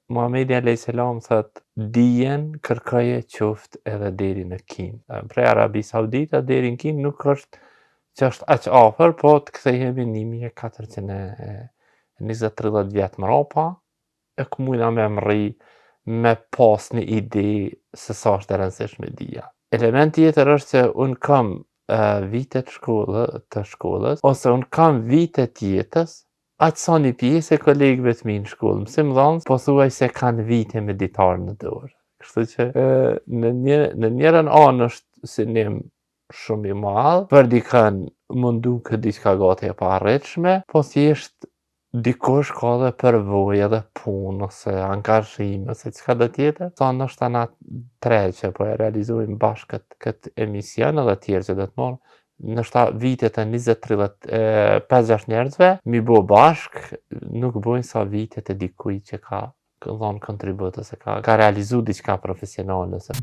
Muhamedi alayhis salam thot dijen kërkoje qoftë edhe deri në Kinë. Prej Arabi Saudite deri në Kinë nuk është që është aq afër, po të kthehemi 1420-30 vjet mrapa, e ku mujna me mrri me pas një ide se sa është e rëndësishme dija. Element tjetër është se unë kam vitet shkollë, të shkollës, ose unë kam vitet jetës, aq sa një pjesë e kolegëve të mi në shkollë, mësimdhënës, po thuaj se kanë vite me ditar në dorë. Kështu që në një në njërën anë është synim shumë i madh, për dikën mund duket diçka gati e paarritshme, po thjesht dikush ka edhe përvojë edhe punë ose angazhim ose çka do tjetër, sa ndoshta na tre që po e realizojmë bashkë këtë, këtë emision edhe tjerë që do të marrë, ndoshta vitet e 20, 30, 5-6 njerëzve, mi bo bashk, nuk bojnë sa vitet e dikujt që ka dhonë kontribut ose ka realizu diçka profesionale ose.